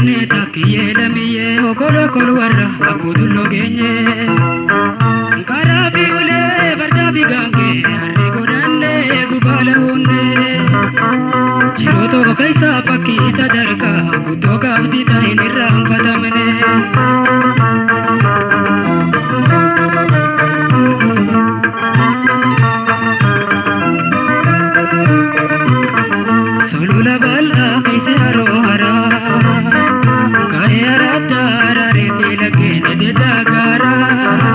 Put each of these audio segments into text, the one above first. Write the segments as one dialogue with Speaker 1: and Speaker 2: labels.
Speaker 1: Dabarnee takkiyyee lamiyyee okolo kolwarra abbuutullo geenye. Karaa fi ulee fardaa fi gaangee harree godhannee gubaala hunnee. Jiruu tokko keessa fakkii sadarkaa guddoo qabdi ta'in irraanfatamne. Sulula bal'aa keessa haroo haraa ka'ee araddaa araaree fi laggeen ededa gaaraa.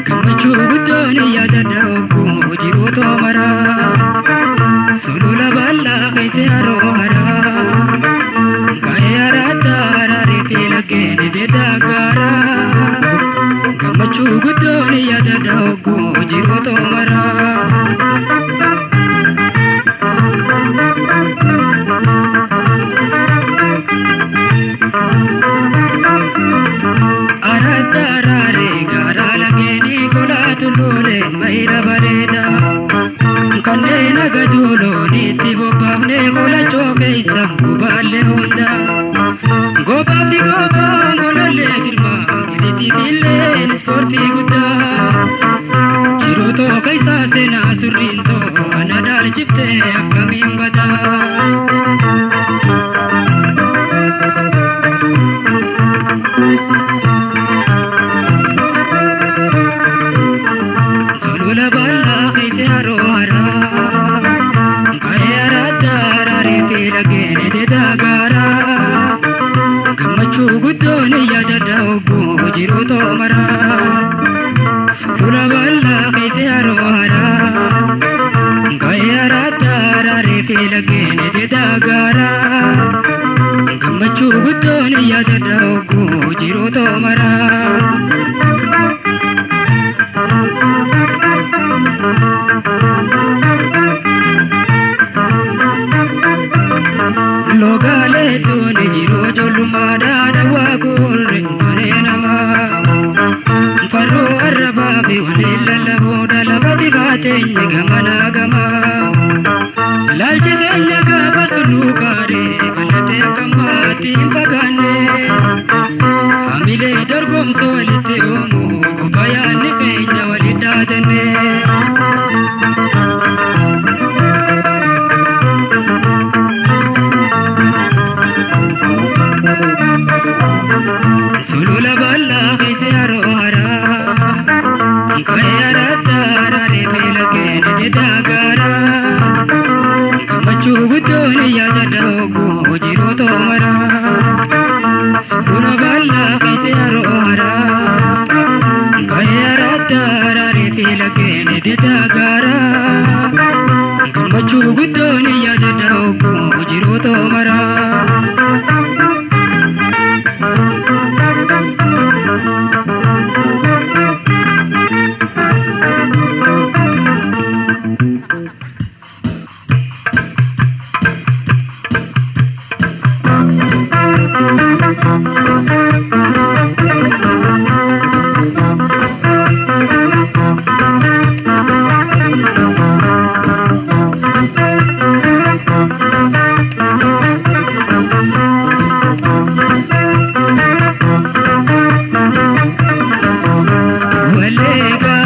Speaker 1: Gammachuu guddoon yaadadha ogguu jiruu toomaraa. Sulula bal'aa keessa haroo haraa ka'ee araddaa araaree fi laggeen ededa gaaraa. Gammachuu guddoon yaadadha ogguu jiruu toomaraa. Aradda araaree gaara lageenii kolaatu loolee mayra bareeda. Kanneen aga duuloonitti bobbaafnee kolachoo keessa gubaallee hunda. Gobaafni gobaan golallee girmaa gilitti ispoortii guddaa. Jiruu keessa seenaa surriin too ana dhaalchiftee akkamiin badaa. Sulula bal'aa keessa haroo haraa ka'ee araddaa araaree fi laggeen ededa gaaraa. Gammachuu guddoon yaadadha ogguu jiruu toomaraa. Sulula bal'aa keessa haroo haraa ka'ee araddaa araaree fi laggeen ededa gaaraa. Gammachuu guddoon yaadadha ogguu jiruu toomaraa. Logaalee tuuni jiruu ijoollummaadhaa dhawaa gurre malee namaa. Farroo arrabaa fi waliin lallabuudha lafa tifaateenya gamanaa gamaa. Laalchi keenya gaafa tulluu kaaree bal'atee akka maatii hin fagaanne. Hamilee dorgomsa walitti uumuu qofa yaadni keenya walitti dhaadanne. Sulula bal'aa keessa haroo haraa ka'ee araddaa araaree fi laggeen ededa gaaraa. Gammachuu guddoon yaadadha ogguu jiruu toomaraa. Sulula bal'aa keessa haroo haraa ka'ee araddaa araaree fi laggeen ededa gaaraa. Gammachuu guddoon yaadadha ogguu jiruu toomaraa. Walega,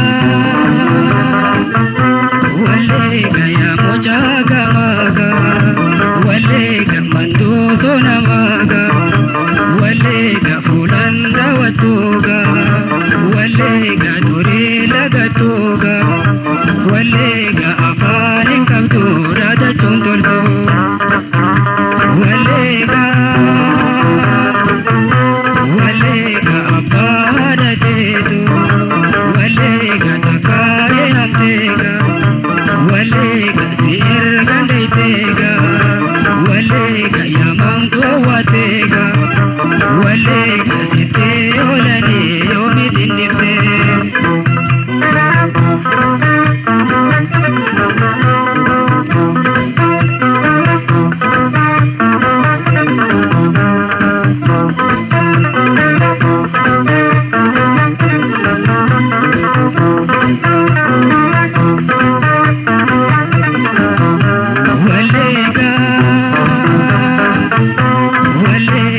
Speaker 1: walega ya mujaga maga, walega manduso namaga, walega fulanda watuga, walega dure lagatuga, walega afaanin qabdu raadachuun toltu. Walega, walega abbaa dhateetu, walega takkaa'ee hamteega, walega si ergan deeyteega, walega yaamamtu owwaateega, walega sittee oolanii yoomi dinniftee. Walega, walega.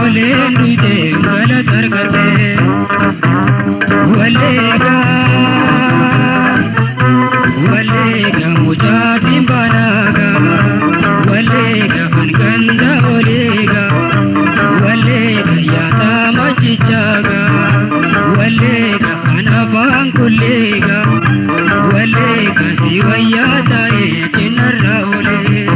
Speaker 1: Oleen duutee galata argattee. Walleega walleega mucaa simbaanaaga walleega hanganda oleega walleega yaataa machichaaga walleega kan afaan kulleega walleega si wayyaa ta'ee jinnarra olee.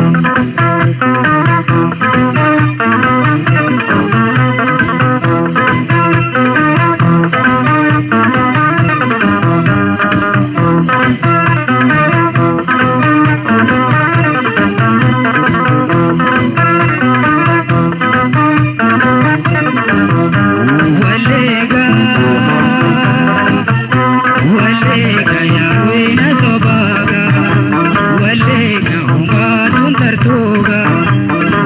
Speaker 1: Walleega walleega yaawina sobaaga walleega humaatuun tartuuga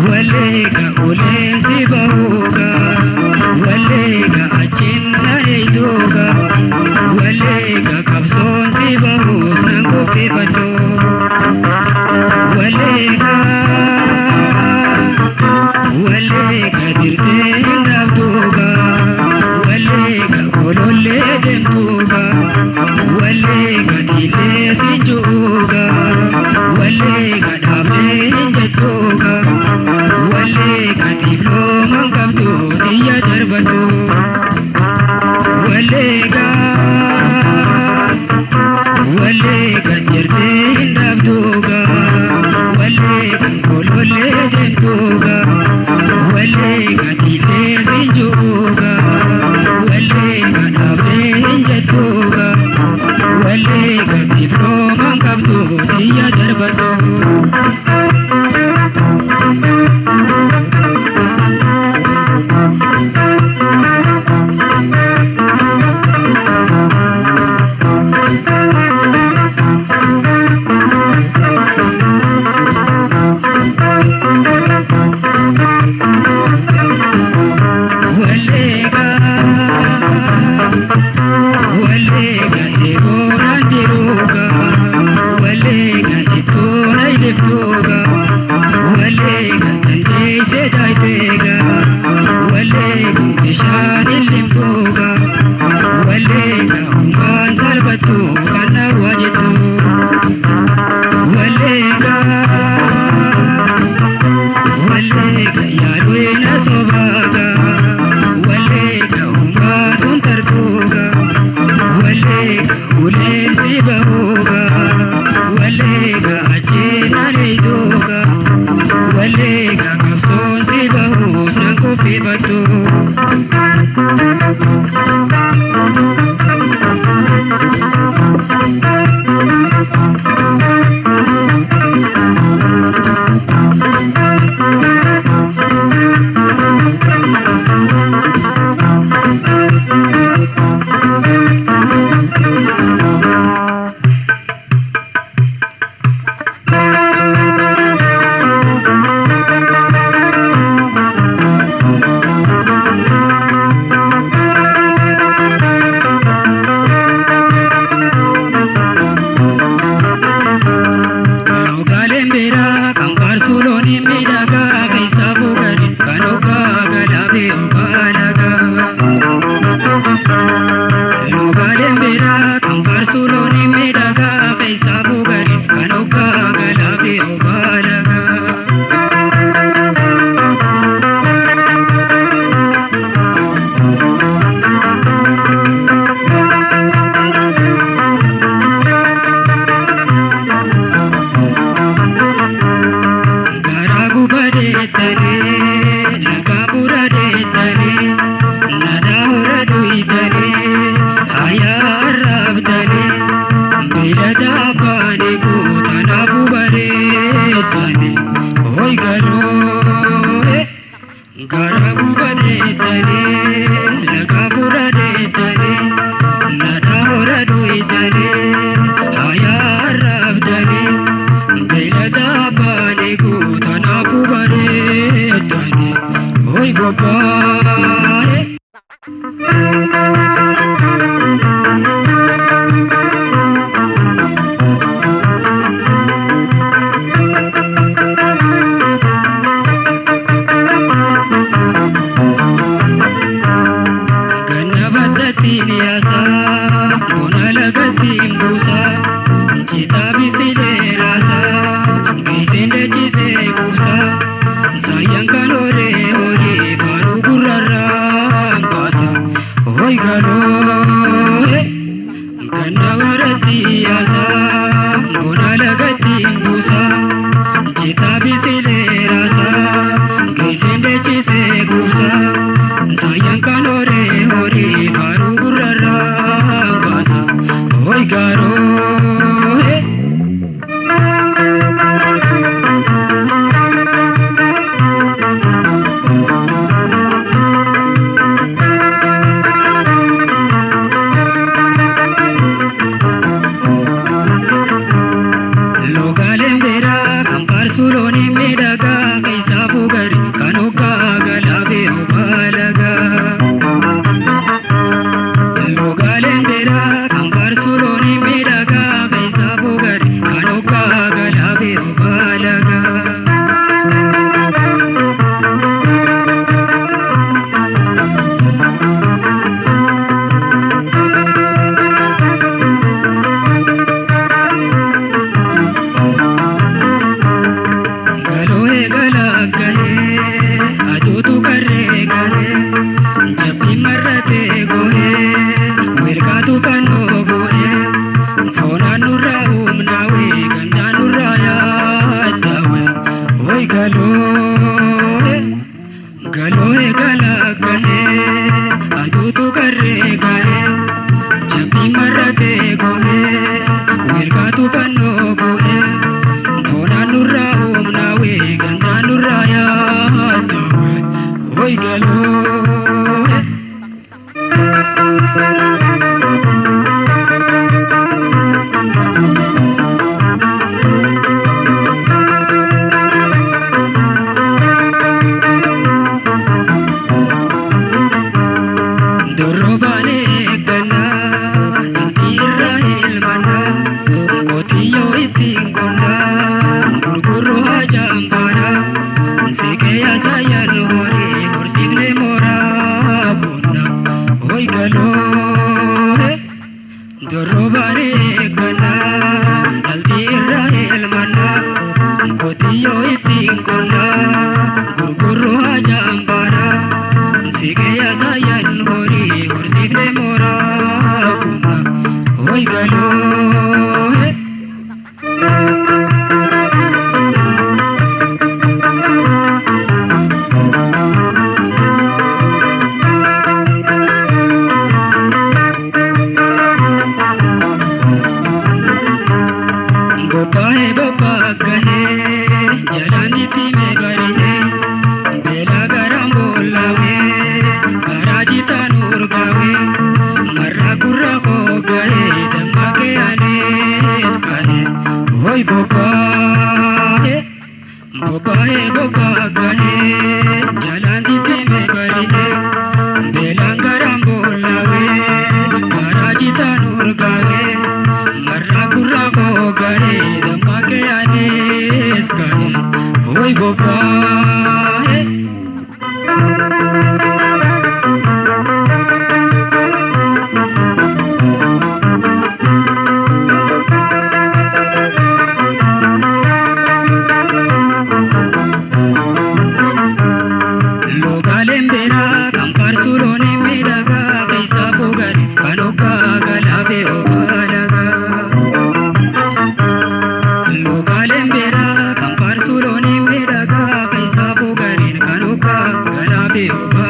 Speaker 1: walleega uleensi bahuuga walleega achinna eeyduuga walleega qabsoon si bahuus nan kuffifatu walleega walleega dirtee hin dhabduuga walleega golollee deemtuuga walleega tiilee sinjuuga walleega dhaabdee hin jettuuga walleega diploomaan qabdu xiyya darbatu walleega walleega jirtee hin dhabduuga walleega golollee deemtuuga walleega tiilee sinjuuga walleega dhaabdee hin jettuuga walleega diploomaan qabdu xiyya darbatu. Walleega walleega eeboonaan jiruuga walleega ittoona iliftuuga walleega dandeessee taayiteega walleega bishaan illimtuuga walleega humnaan salphattu kan dhawwaa jettu walleega walleega yaaduina sobaaga walleega humaatuun tartuuga walleega uleensi bahuuga walleega achiinaan eeyduuga walleega qabsoon si bahuus nan kuffifattu. Logaaleen biraa kan faarsuu looniin miidhagaa keessaa buugani kan hoggaa galaa fi hoggaa lagaa. Logaaleen biraa kan faarsuu looniin miidhagaa keessaa buugani kan hoggaa galaa fi hoggaa lagaa. Garaa gubadeettanii lagaa buradeettanii nadaa hora duyitanii hayaa arraabtanii beeylada abbaanii guutanaa bubareettanii hoy galoo garaa gubadeettanii lagaa buradeettanii nadaa hora duyitanii hayaa arraabtanii beeylada abbaanii guutanaa bubareettanii hoy bobbaa'e. Galaa gahee aduutu qarree gahee jabbii marratee gohee wilkaatu fannoo bu'ee foonaan nurraa humnaawee gandaa nurraa yaaddawe hoy galoo. Dorrobaan eeggannaa dhaltii irraa ilmannaa qotiyyoo ittiin qonnaa gurgurroo hajaan baanaa siqee yaasaayaan horii horsiifne mooraa bonna hoy galoo. Dorrobaan eeggannaa dhaltii irraa ilmannaa qotiyyoo ittiin qonnaa gurgurroo hajaan baanaa siqee yaasaayaan horii horsiifne mooraa bonna hoy galoo. Bobbaa'ee bobbaa gahee jalaan itti meebarihee beelaa garaan boollaawee garaa jitaan urgaawee marraa gurra koo gahee dammaqee anees ka'ee hoy bobbaa'ee bobbaa'ee bobbaa gahee jalaan itti meebarihee beelaan garaan boollaawee garaa jitaan urgaawee marraa gurra koo gahee dammaqee anees ka'ee hoy bobbaa'ee. Logaaleen beeraa kan faarsuu looniin miidhagaa keessaa fogaadhe kan hoggaa galaafee ogaa dhagaa. Logaaleen beeraa kan faarsuu looniin miidhagaa keessaa fogaadhe kan hoggaa galaafee ogaa.